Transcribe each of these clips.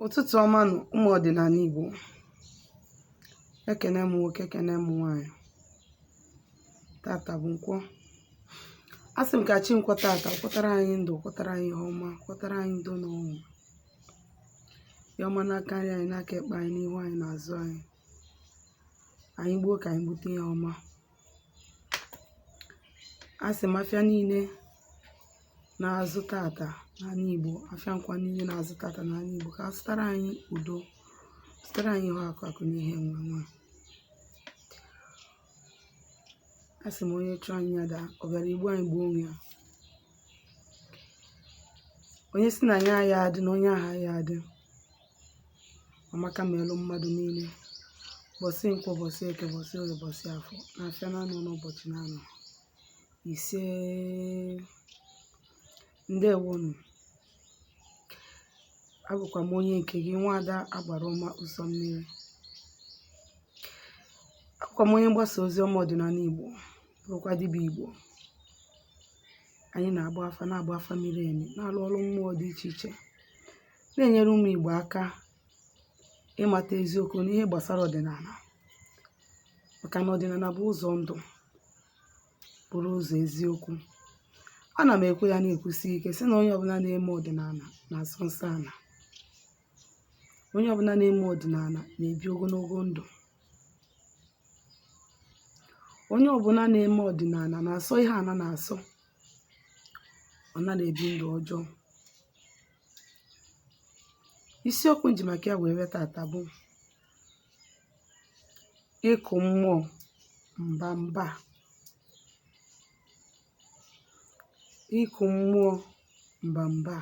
Ụtụtụ ọma nụ ụmụ ọdịnala Igbo. Ekene m nwoke, ekene m nwaanyị. Tata bụ nkwọ. A sị m ka chi nkwọ tata kwọtara anyị ndụ, kwọtara anyị ihe ọma, kwọtara anyị udo na ọṅụ. Ihe ọma n'aka nri anyị, n'aka ekpe anyị, n'ihu anyị, n'azụ anyị. Anyị gbuo ka anyị gbute ihe ọma. A sị m afịa niile na-azụ tata n'ala Igbo, afịa nkwọ niile na-azụ tata n'ala Igbo, ka a zụtara anyị udo, zụtara anyị ihe akụ akụ na ihe enwe enwe. A sị m onye chụọ anyị ya daa, ọ bịara igbu anyị gbuo onwe ya. Onye sị na anyị aya adị na onye ahụ aya adị. Amaka meelụ mmadụ niile. Bọsị nkwọ, bọsị eke, bọsị orie, bọsị afọ, na afịa na-anọ n'ụbọchị na-anọ. Isee. Ndewonụ. Abụkwa m onye nke gị, nwaada Agbara Ọma Ụzọ Mmiri. Abụkwa m onye mgbasa ozi ọma ọdịnala Igbo, bụrụkwa dibịa Igbo. Anyị na-agba afa, na-agba afa miri emi, na-alụ ọrụ mmụọ dị iche iche, na-enyere ụmụ Igbo aka ịmata eziokwu n'ihe gbasara ọdịnala, maka na ọdịnala bụ ụzọ ndụ, bụrụ ụzọ eziokwu. Ana m ekwu ya na-ekwusi ike sị na onye ọbụla na-eme ọdịnala na-asọ nsọ ala. Onye ọbụla na-eme ọdịnala na-ebi ogologo ndụ. Onye ọbụla na-eme ọdịnala na-asọ ihe ana na-asọ. Ọ naghị ebi ndụ ọjọọ. Isiokwu m ji maka ya wee bịa tata bụ ịkụ mmụọ mbamba. Ịkụ mmụọ mbamba.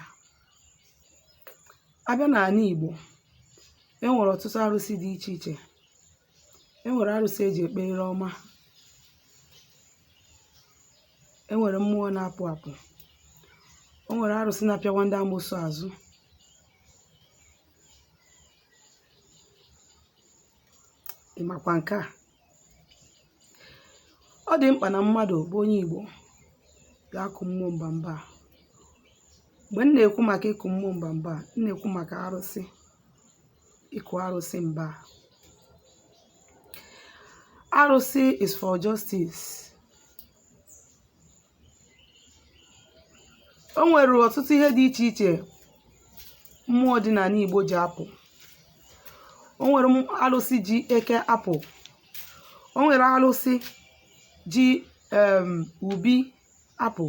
A bịa n'ala Igbo, e nwere ọtụtụ arụsị dị iche iche. E nwere arụsị e ji ekpe ire ọma. E nwere mmụọ na-apụ apụ. O nwere arụsị na-apịawa ndị amoosu azụ. Ị makwa nke a? Ọ dị mkpa na mmadụ bụ onye Igbo ga-akụ mmụọ mbamba a. Mgbe m na-ekwu maka ịkụ mmụọ mbamba a, m na-ekwu maka arụsị, ịkụ arụsị mba. Arụsị is for justice. O nwere ọtụtụ ihe dị iche iche mmụọ dị n'ala Igbo ji apụ. O nwere alụsị ji eke apụ. O nwere alụsị ji ubi apụ.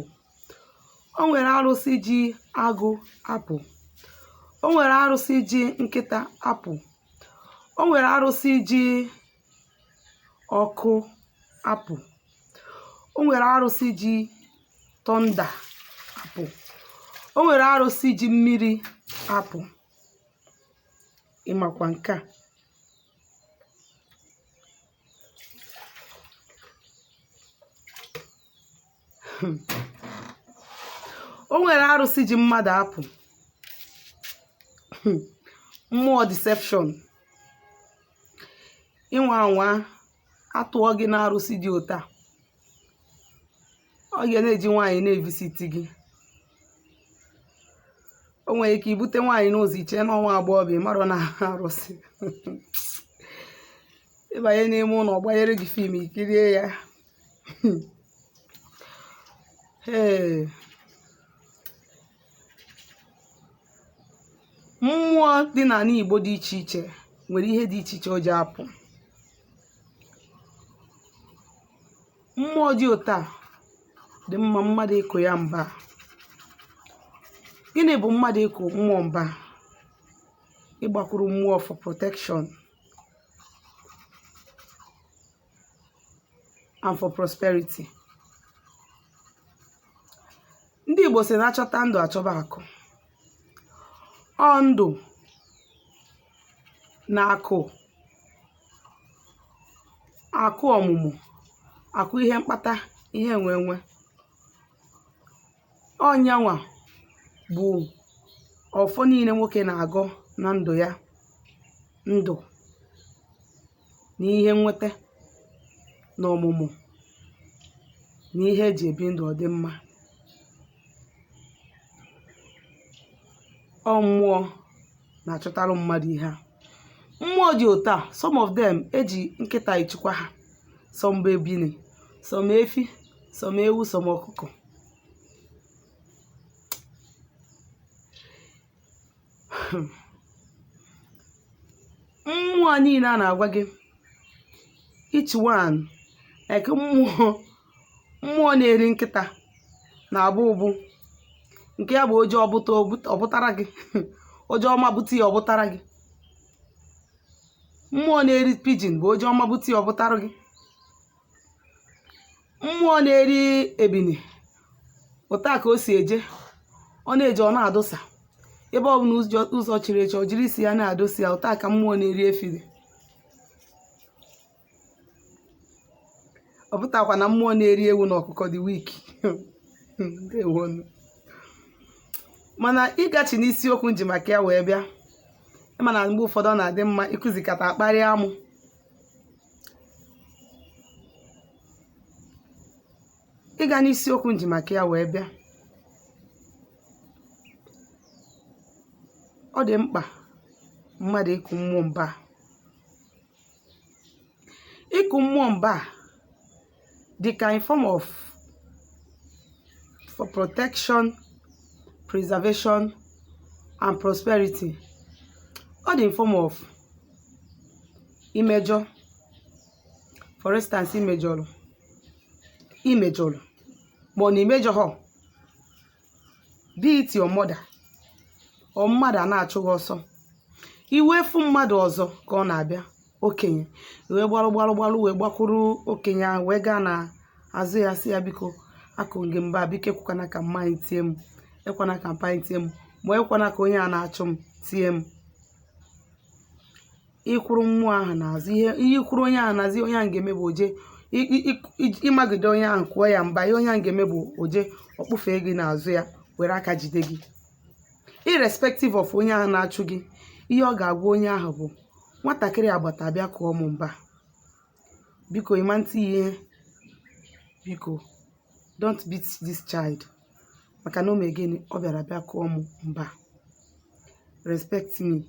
O nwere arụsị ji agụ apụ. O nwere arụsị ji nkịta apụ. O nwere arụsị ji ọkụ apụ. O nwere arụsị ji thunder apụ. O nwere arụsị ji mmiri apụ. Ị makwa nke a? O nwere arụsị ji mmadụ apụ. Mmụọ deception. Ị nwa anwa atụọ gị n'arụsị dị otu a, ọ ga na-eji nwaanyị na-evisit gị. O nwere ike ibute nwaanyị n'ụzọ, i chee na ọ nwa agbọghọbịa, ị marọ na arụsị. Ị banye n'ime ụlọ, gbanyere gị film, i kirie ya. Ee, mmụọ dị n'ala Igbo dị iche iche nwere ihe dị iche iche o ji apụ. Mmụọ dị otu a dị mma mmadụ ịkụ ya mba. Gịnị bụ mmadụ ịkụ mmụọ mba? Ịgbakwuru mmụọ for protection and for prosperity. Ndị Igbo sị na achọta ndụ achọba akụ. Ọ ndụ na akụ, akụ ọmụmụ, akụ ihe mkpata, ihe enwe enwe, ọ nyanwa bụ ọfọ niile nwoke na-agọ na ndụ ya. Ndụ na ihe nweta na ọmụmụ na ihe eji ebi ndụ ọ dị mma. Ọ mmụọ Na-achọtalụ mmadụ ihe a. Mmụọ dị otu a, some of them eji nkịta echukwa ha, some bụ ebini, some efi, some ewu, some ọkụkọ. Mmụọ niile a na-agwa gị, each one, like mmụọ na-eri nkịta na-abụ ụbụ nke ya bụ oje ọbụta ọbụtara gị, oje ọma bute ya ọbụtara gị. Mmụọ na-eri pigeon bụ oje ọma bute ya ọbụtara gị. Mmụọ na-eri ebini, ụta ka o si eje, ọ na-eje, ọ na-adụsa ebe ọ bụla ụzọ chiri echi, ọ jiri isi ya na-adụsa ya. Ụta ka mmụọ na-eri efi dị. Ọ pụtakwa na mmụọ na-eri ewu na ọkụkọ dị weak. Ndewonu. Mana ịgachi n'isiokwu m ji maka ya wee bịa, ịma na mgbe ụfọdụ ọ na-adị mma ịkụzikata akparị amụ. Ịga n'isiokwu m ji maka ya wee bịa, ọ dị mkpa mmadụ ịkụ mmụọ mba. Ịkụ mmụọ mba dị ka in form of for protection, preservation and prosperity. Ọ dị in form of imejọ. For instance, imejọrọ ma ọ na imejọghọ, be it your mother or mmadụ a na-achụ gị ọsọ, iwe fụ mmadụ ọzọ ka ọ na-abịa, okenye, wee gbalụ gbalụ gbalụ wee gbakwuru okenye ahụ, wee gaa na azụ ya, sị ya, "Biko, akụ gị mba, biko ekwekwana ka mma anyị tie m, ekwana ka mpa anyị tie m, ma ekwana ka onye a na-achụ m tie m." Ịkwụrụ mmụọ ahụ n'azụ, ihe ikwuru onye ahụ n'azụ, onye ahụ ga-eme bụ oje ịmagide onye ahụ, kụọ ya mba. Ihe onye ahụ ga-eme bụ oje ọkpụfee gị n'azụ ya, were aka jide gị. Irrespective of onye ahụ na-achụ gị, ihe ọ ga-agwa onye ahụ bụ, "Nwatakịrị agbata bịa kụọ m mba, biko, ịma ntị ihe, biko, don't beat this child, maka na o mee gịnị? Ọ bịara bịa kụọ m mba. Respect me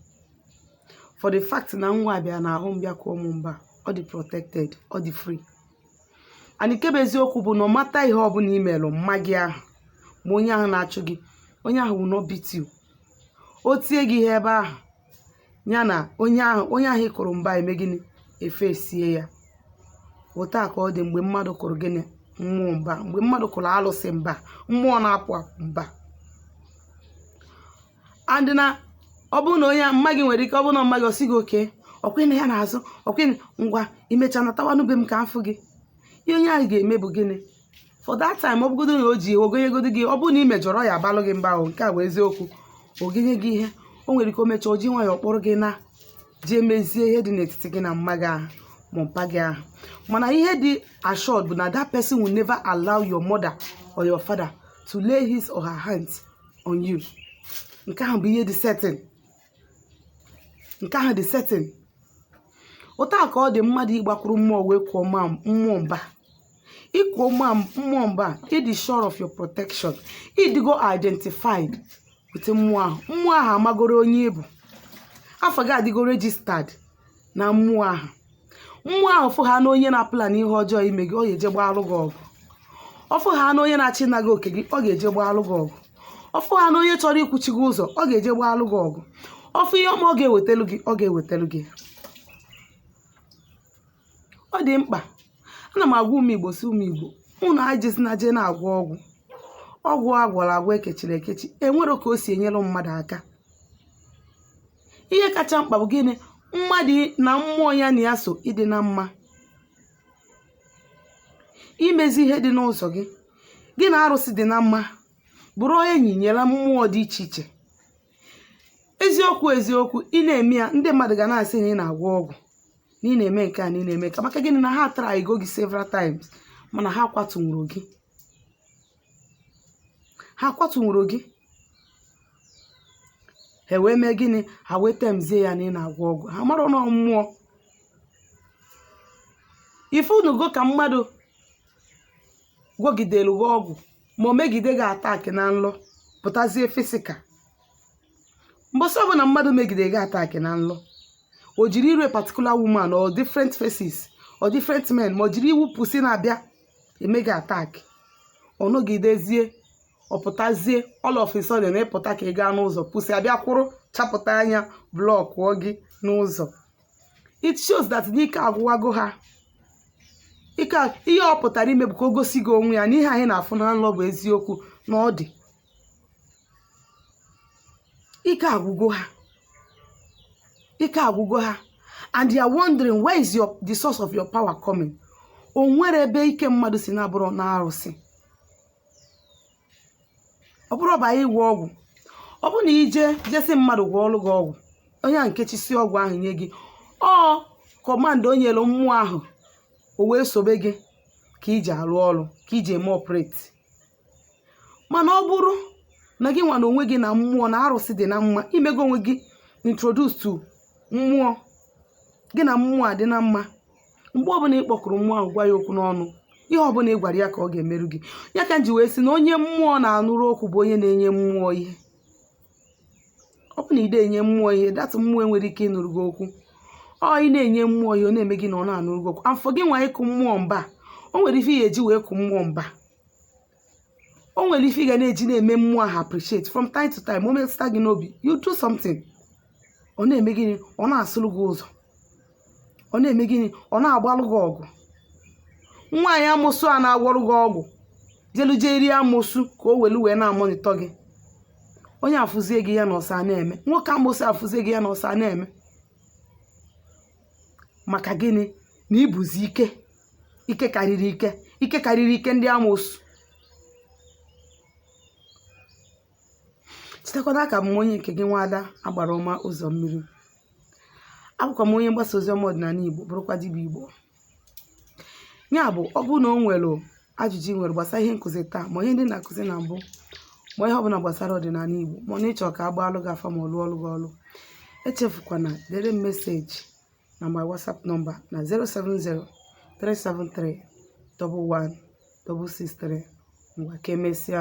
for the fact na nwa bịa n'ahụ m bịa kụọ m mba." Ọ dị protected, ọ dị free. And nke bụ eziokwu bụ na ọ mata ihe ọbụla imelụ mma gị ahụ, ma onye ahụ na-achụ gị, onye ahụ will not beat you. O tie gị ihe ebe ahụ, ya na onye ahụ ị kụrụ mba eme gịnị? Efesie ya. Otu a ka ọ dị mgbe mmadụ kụrụ gịnị? Mmụọ mba. Mgbe mmadụ kụrụ alụsị mba, mmụọ na-apụ apụ mba. And na ọ bụrụ na onye mma gị nwere ike, ọ bụrụ na mma gị ọsị gị oke ọkwịna ya n'azụ, ọkwịna, ngwa, imecha natawanụ be m ka afụ gị. Ihe onye ahụ ga-eme bụ gịnị? For that time, ọ bụgodo na o ji ogonyegodo gị, ọ bụrụ na ị mejọrọ ya, abalụ gị mba ahụ, nke a bụ eziokwu, ogenye gị ihe, o nwere ike o mechaa, o ji nwayọọ kpọrọ gị na jee mezie ihe dị n'etiti gị na mma gị ahụ ma mpa gị ahụ. Mana ihe dị assured bụ na that person will never allow your mother or your father to lay his or her hands on you. Nke ahụ bụ ihe dị certain, nke ahụ dị certain. Otu a ka ọ dị mmadụ ịgbakwuru mmụọ wee kwụọ mmụọ mba. Ịkwụọ mmụọ mba, ịdị sure of your protection, ịdịgo identified with mmụọ ahụ. Mmụọ ahụ amagoro onye ịbụ, afọ gị adịgo registered na mmụọ ahụ. Mmụọ ahụ fụ ha na onye na-apụla n'ihe ọjọọ ime gị, ọ ga-eje gbaalụ gị ọgụ. Ọfụ ha na onye na-achị ịna gị oke gị, ọ ga-eje gbaalụ gị ọgụ. Ọfụ ha na onye chọrọ ikwuchi gị ụzọ, ọ ga-eje gbaalụ gị ọgụ. Ọfụ ihe ọma ọ ga-ewetelu gị, ọ ga-ewetelu gị. Ọ dị mkpa. Ana m agwa ụmụ Igbo si, ụmụ Igbo, unu ajezina jee na-agwọ ọgwụ. Ọgwụ a gwọrọ agwọ, ekechiri ekechi, enwero ka o si enyere mmadụ aka. Ihe kacha mkpa bụ gịnị? Mmadụ na mmụọ ya na ya so ịdị na mma, imezi ihe dị n'ụzọ gị, gị na arụsị dị na mma, bụrụ enyi nyere mmụọ dị iche iche. Eziokwu, eziokwu, ị na-eme ya, ndị mmadụ ga na-asị na ị na-agwọ ọgwụ, na ị na-eme nke a, na ị na-eme nke a. Maka gịnị? Na ha tara igo gị several times, mana ha kwatunwuru gị, ha kwatunwuru gị. Ha wee mee gịnị? Ha wee temzie ya na ị na-agwọ ọgwụ. Ha mara na mmụọ ife unugo ka mmadụ gwọgidere gị ọgwụ, ma o megide gị attack na nlọ, pụtazie physical. Mbọsị ọbụla mmadụ megide gị attack na nlọ, o jiri iru a particular woman or different faces or different men, ma o jiri iwu pussy na-abịa eme gị attack, ọ nọgidezie, ọ pụtazie, all of a sudden ịpụta ka ị gaa n'ụzọ, pussy abịa kwụrụ, chapụta anya, blockụọ gị n'ụzọ. It shows that n'ike agwụwago ha. Ike ihe ọ pụtara ime bụ ka o gosi gị onwe ya na ihe anyị na-afụ na nlọ bụ eziokwu, na ọ dị ike agwụgo ha, ike agwụgo ha, and they are wondering where is the source of your power coming. O nwere ebe ike mmadụ si na-abụrụ na arụsị. Ọ bụrụ ọba ịgwọ ọgwụ, ọ bụ na ije jesi mmadụ gwọ ọlụ gị ọgwụ, onye a nkechisi ọgwụ ahụ nye gị, ọ command o nyere mmụọ ahụ, o wee sobe gị ka iji arụ ọrụ, ka iji eme operate. Mana ọ bụrụ na gị nwa na onwe gị na mmụọ na arụsị dị na mma, imego onwe gị introduce to mmụọ, gị na mmụọ a dị na mma, mgbe ọbụla ị kpọkụrụ mmụọ ahụ, gwa ya okwu n'ọnụ, ihe ọbụla ị gwara ya ka ọ ga-emerụ gị. Ya ka m ji wee sị na onye mmụọ na-anụrụ okwu bụ onye na-enye mmụọ ihe. Ọ bụ na ị na-enye mmụọ ihe, that mmụọ enwere ike ịnụrụ gị okwu. Ọ ị na-enye mmụọ ihe, ọ na-eme gị na ọ na-anụrụ gị okwu. Afọ gị nwa ịkụ mmụọ mba, o nwere ife ị ga-eji wee kụ mmụọ mba, o nwere ife ị ga na-eji na-eme mmụọ ahụ appreciate from time to time. O metụta gị n'obi, you do something, ọ na-eme gịnị? Ọ na-asụrụ gị ụzọ. Ọ na-eme gịnị? Ọ na-agbalụ gị ọgụ. Nwaanyị amụsụ a na-agwọrụ gị ọgwụ, jelu jee rie amụsụ ka o welu wee na-amonitor gị, onye afụzie gị ya na ọsọ a na-eme. Nwoke amụsụ afụzie gị ya na ọsọ a na-eme. Maka gịnị? Na ibuzi ike, ike karịrị ike, ike karịrị ike ndị amụsụ. Chetakwana aka m onye nke gị, nwaada agbara ọma ụzọ mmiri. Abụkwa m onye mgbasa ozi ọma ọdịnala Igbo, bụrụkwa dibịa Igbo. Ya bụ, ọ bụrụ na o nwere ajụjụ ị nwere gbasara ihe nkụzi taa, ma ihe ndị na-akụzi na mbụ, ma ihe ọbụla gbasara ọdịnala Igbo, ma ọ na ịchọ ka a gbaalụ gị afa, ma ọ lụọ ọlụ gị ọlụ, echefukwana dere m message na my WhatsApp number na 070 373 11 663. Ngwa, ka emesịa.